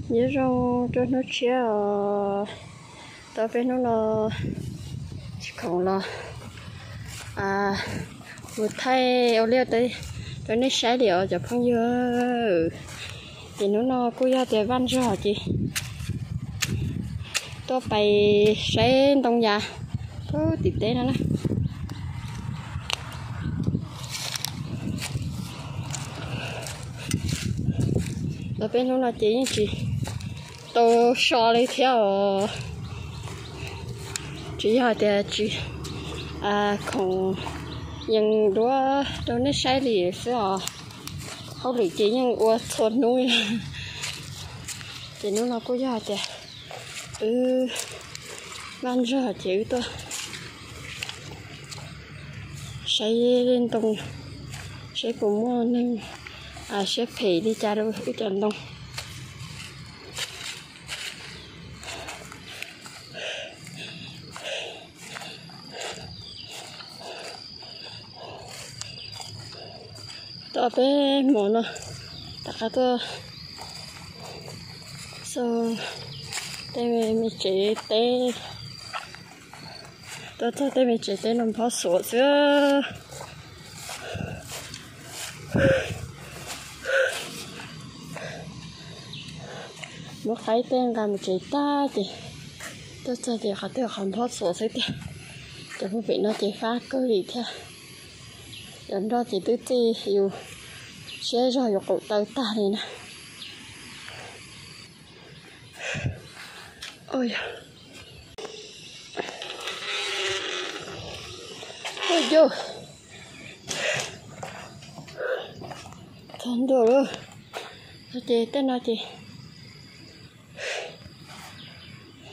Nyob zoo rau hnub tshiab os, tau peb hnub no tsis khoom los mus thaij ua liaj rau nej saib li os cov phooj ywg. Ces hnub no kuj yog tias vaj ntsog ces tuaj pais saib ntoo yas pub tim teb no na. Los peb hnub no ces yeej tsis tau so li thiab os. Tsis yog tias tsis khoom yees duab rau nej saib li xwb os. Hauj lwm ces yeej ua txhua hnub li. Ces hnub no kuj yog tias wb vaj ntsog ces wb tuaj saib ntoo, saib puas muaj neeg siab phem li cas rau wb cov ntoo. Tau peb hmo no rov qab tuaj xauj tej me tsev teb, tuaj txog tej me tsev teb no nphob xuav xwb. Muab qaib tej nqa mus tsev tag ces tuaj txog ces qhov twg qhov nphob xuav xwb tiag. Cov pem no ces fab kawg li thiab. Cov nroj ces twb txij yus siab zog yus qaum taw tag li na. Txog ntua lawm. Ces tej no ces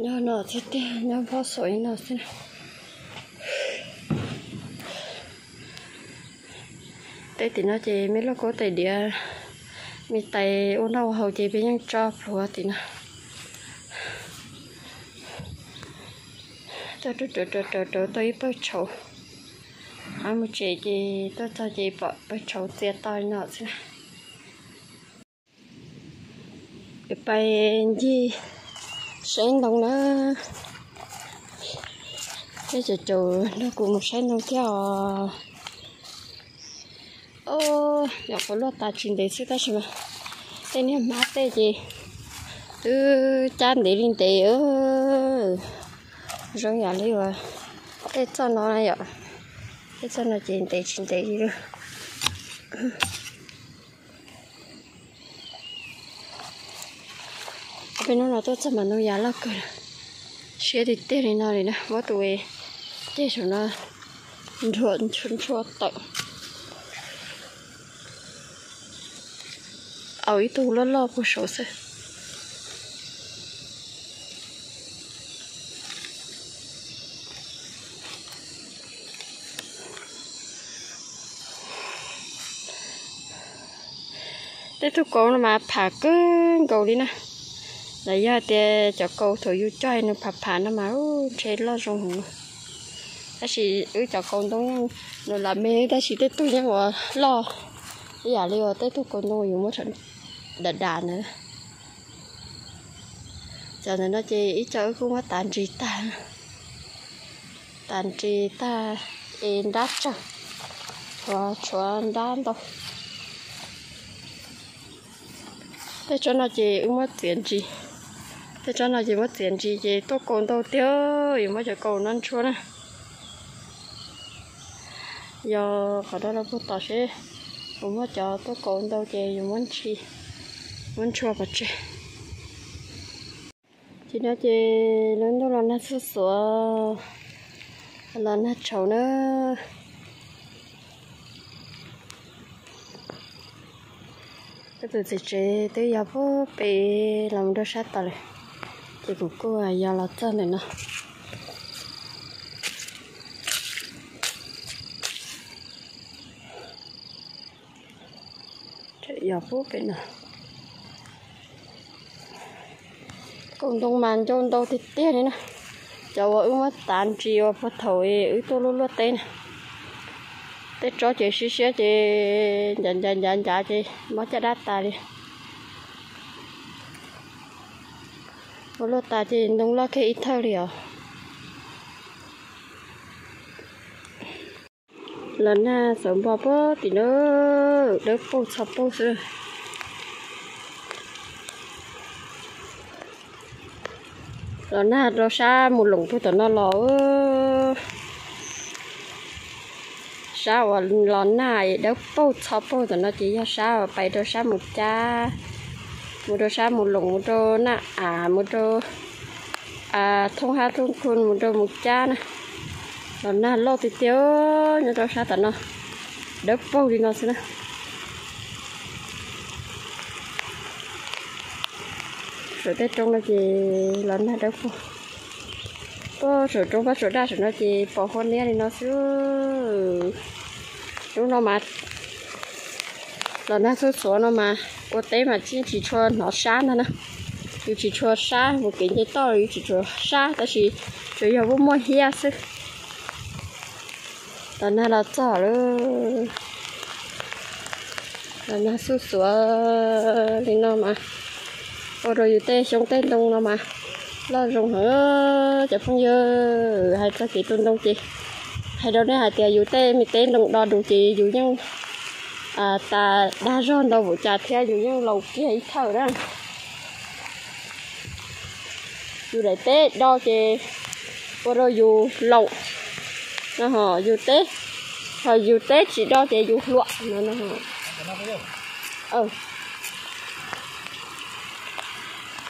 nyob no xwb tiag, nyob nphob xuav li no xwb. Tej tim no ces me lauj kaub tais diav, me tais ua noj ua haus ces peb yeej tso plhuav tim no. Txog rau rau rau rau tau ib pawg tshauv. Qhov mus tsev ces tuaj txog ces pom pawg tshauv txias to li no xwb na. Pais ncig saib ntoo na. Peb caum caum nrog kuv mus saib ntoo thiab os. Nyuam qhuav luaj tas tsis ntev xwb tab sis mas tej niag hmab tej ces twb cab ntev li ntev. Zoo yam li uas tej txoj no yom, tej txoj no ces ntev tsis ntev li. Peb hnub no tuaj txog mas ntoo yas loj kawg, siab tiag tiag li no li na, muab tus ceg saum no nrhuav ntshua tawm. Au ib tug loj loj puag saud xwb. Tej tug kaus no mas pham kawg nkaus li na. Los yog tias cov kaus thaum yus cog nws pham pham no mas ntshe loj zoo heev. Tab sis wb cov kaus ntoo yeej nws lam me tab sis tej tug yeej ua loj ib yam li uas tej tug kaus ntoo yus muab dav dav ntawd. Cov ntawm no ces ib co wb kuj muab tav ntsis tag, tav ntsis tag es nrab tsawg, tshuav nrab ntau. Tej tsob no ces wb muab txiav ntsis, tej tsob no ces muab txiav ntsis ces tuaj kaus ntau tiag, yuav muab cov kaus no ntshuab na. Yog qhov no los puag tom seb kuv muab cov tuaj kaus ntau ces yuav muab ntsis, muab ntshuab pov tseg. Tim no ces lub ntuj los nag xuj xuav, los nag tshauv na. Kuv tus txiv tsev twb yog puag pem los mus rau sab tod lawm, ces kuv kuj yog los txog ntawm no. Yog puag pem no. Kaus ntoo mas ncau ntau tiag tiag li na. Cov uas wb muab tav ntsis uas puag thaum wb tuaj luaj luaj teb na. Tej tsob ces siab siab ces ncav ncav ncav ncav ces mob caj dab tas li. Ua luaj tas ces ntoo loj kiag ib thawj li os. Los nag xauv npo puag tim no, dawb paug txhov paug xwb. Los nag rau sab mus loos puag tom no los, sab uas los nag dawb paug txhov paug tom no ces yog sab uas pais rau sab mus cab, mus rau sab mus loos, mus rau Naj Av, mus rau Thooj Hab Thooj Khu, mus rau mus cab na. Los nag loj tiag tiag nyob rau sab tom no, dawb paug li no xwb na. Saum tej roob no ces los nag dawb paug. Puag saum roob Paj Suav Daj saum no ces pos huab niab li no xwb. Lub no mas los nag xuj xuav no mas ua teb mas tsis tshua hnov sab ntag na. Yus tsis tshua sab, mus kev nce toj yus tsis tshua sab, tab sis tsuas yog muaj muaj hiab xwb. Los nag los txog lawm, los nag xuj xuav li no mas ua rau yus tej xyoob tej ntoo no mas loj zoo heev cov phooj ywg. Hais txog kev tu ntoo ces hais rau nej hais tias yus tej me teb ntoo do dus ces yus yeej tas dag zog ntau npaum cas thiab yus yeej laus kiag ib thawj na. Yus daim teb do ces ua rau yus laus no, yus teb, ho yus teb tsis do ces yus hluas no.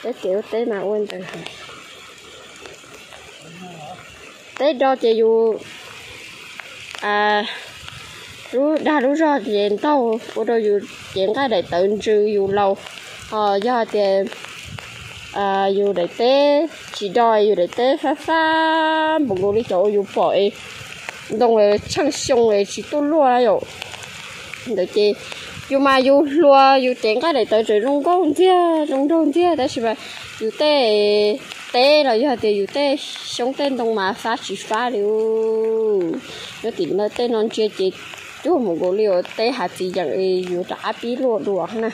Peb kev ua teb mas ua ntawd. Teb do ces yus lub dag lub zog ces ntaug ua rau yus cev nqaij daim tawv ntsws yus laus. Ho yog hais tias yus daim teb tsis do, yus daim teb fab fab npaum nkaus li cov uas yus pom es ntoo tsheej xyoo es tsis tuaj luaj na yom. Ntawd ces yus mas yus hluas yus cev nqaij daim tawv tseem zoo nkauj ntxiag zoo nraug ntxiag, tab sis mas yus tej teb los yog tias yus tej xyoob tej ntoo mas fab tsis fab li. Nyob tim no tej no ntsia ces cuag npaum nkaus li uas teb hav txiv yeem es yus rov qab pib luaj dua na.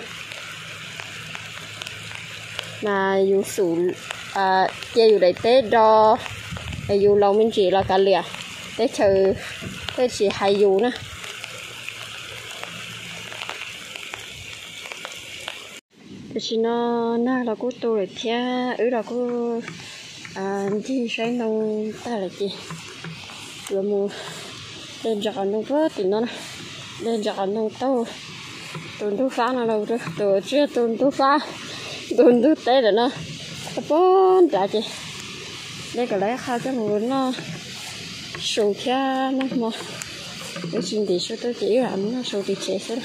Mas yus xub cia yus daim teb do es yus laus me ntsis los kav liam, teb chaws thiaj tsis hais yus na. Tam sim no nag los kuj tu lawm thiab wb los kuj ncig saib ntoo tag lawm ces yuav mus de ntsis qos ntoo puag tim no na. De ntsis qos ntoo taug tus ntug fab no, tus tsis yog tus ntug fab, tus ntug teb lawm no, puag nrad ces de kom lawv ib qho coj mus noj su thiab noj hmo. Wb tsis ntim su tuaj ces wb lam mus noj su tim tsev xwb.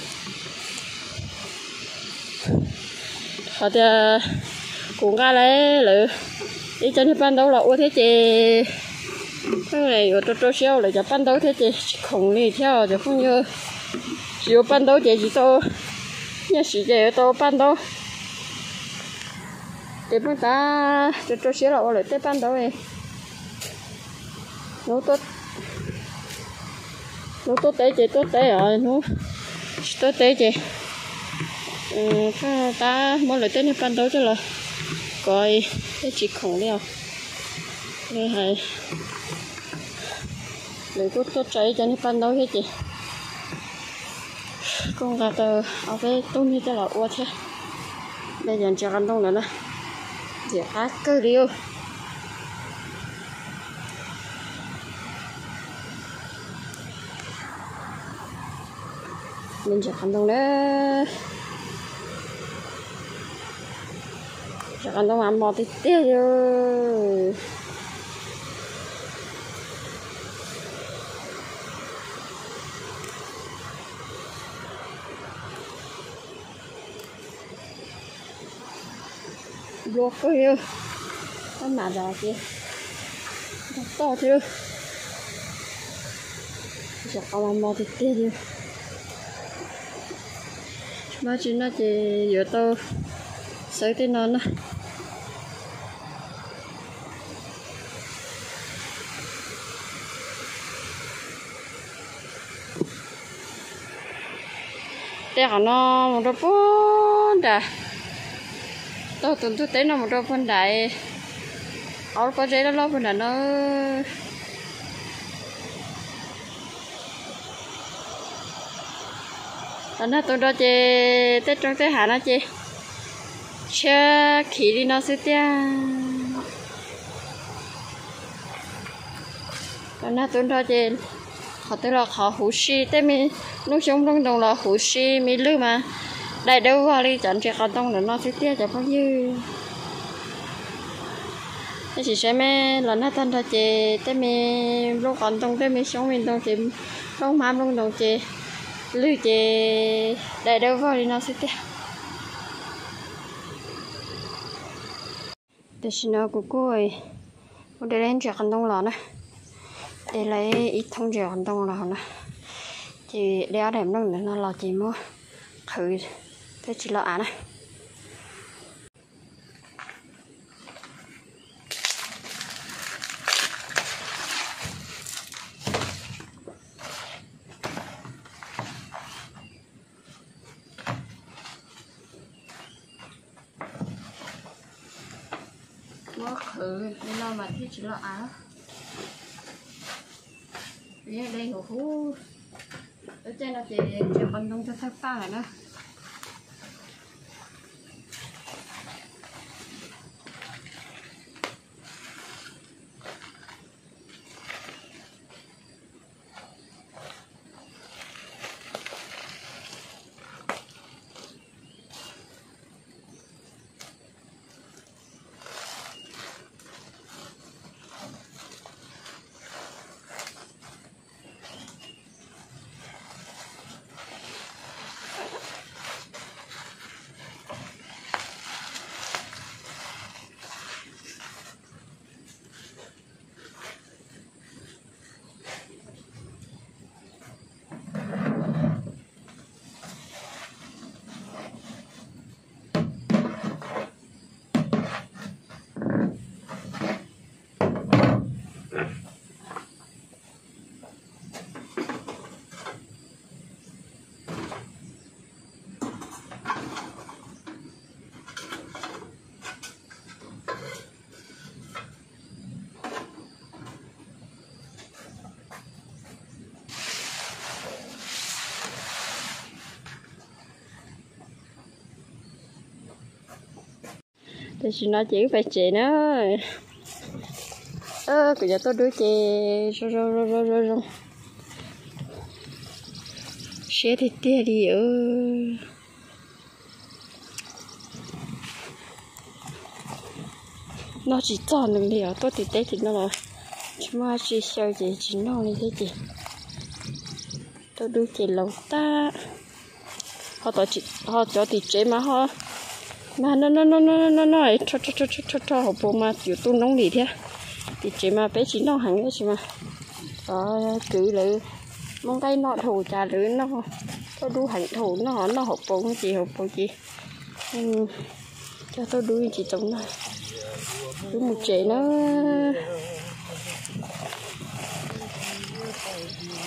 Qhov tias kuv nqa lawv ib co niag paj ntaub los ua thiab ces yuav rau rau siab ua lawv cov paj ntaub thiab ces tsis khoom li thiab os cov phooj ywg. Tsis ua paj ntaub ces tsis tau nyiaj siv ces yuav tau ua paj ntaub. Ces pheej tab rau rau siab los ua lawv tej paj ntaub. Hnub tuaj teb ces tuaj teb os, hnub tsis tuaj teb ces pheej tab muab lawv tej niag paj ntaub coj los kov thiab tsis khoom li os. Li hais lawv kuj tuaj tsa ib co niag paj ntaub thiab ces kuj nqa tau ob peb tug niag coj los ua thiab. De cov ntsis qos ntoo ntawd na, ntxim qab kawg li. Ntsis qos ntoo na, ntsis qos ntoo mas mos tiag tiag li. Nplua kawg li, tab mam zov ces ntog toj thiab. Ntsis qos mas mos tiag tiag li. Tsis muaj tsis noj ces yuav tau xawb tej no na. Tej qhov no mus rau puag nram, taug tus ntug teb no mus rau puag nram Ob lub pob zeb loj loj puag nram no. Los nag tu nrho ces tej roob tej hav no ces tshiab khiv li no xwb tiag. Los nag tu nrho ces qhov twg los qhov huv si, tej me nplooj xyoob nplooj ntoo los huv si me lwj mas dai dawb vog li cov ntses qos ntoo ntawm no xwb tiag cov phooj ywg. Tab sis saib me los nag tag nrho ces tej me nplooj qos ntoo tej me xyoob me ntoo ces nplooj hmab nplooj ntoo ces lwj ces dai dawb vog li no xwb tiag. Tam sim no kuv kuj muab de ntses qos ntoo los na, de lawm ib thoob ntses qos ntoo los na, ces de ob daim nplooj ntawm no los ces muab qhwv thiaj tsis loj av na. Muab qhwv li no mas thiaj tsis loj av. Yeej de huv huv, lub caij no ces ntses qos ntoo txog thawj paj lawm na. Tam sim no ces wb pais tsev na. Kuv cov tuaj dub ces zoo zoo zoo zoo zoo zoo siab tiag tiag li. Noj tsis txog nws li os, tuaj tim teb tim no los tsis muaj dab tsi xyaw ces tsis noj li thiab ces tuaj dub ces laus tag. Ho cov tim tsev mas ho mas noj noj noj noj noj noj rho rho rho hauv paus mas yuav tu noob li thiab. Tim tsev mas peb tsis noj heev tab sis mas kwv lawv muab nqaij noj dhau cas lawv noj, tuaj dub heev dhau noj noj hauv paus ces hauv paus ces cov tuaj dub tsis tau noj. Wb mus tsev na.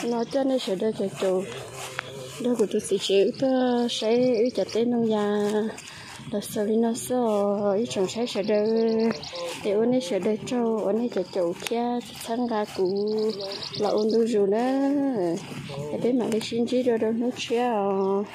No coj nej sawv daws cov caum nrog kuv tus txiv tsev wb tuaj saib wb cov teb noog ya los xaus li no xwb os ib tsoom saib sawv daws. Es ua nej sawv daws tsaug uas nej cov caum thiab txhawb nqa kuv los ua ntu zus na. Es peb mam li sib ntsib dua rau hnub tshiab os.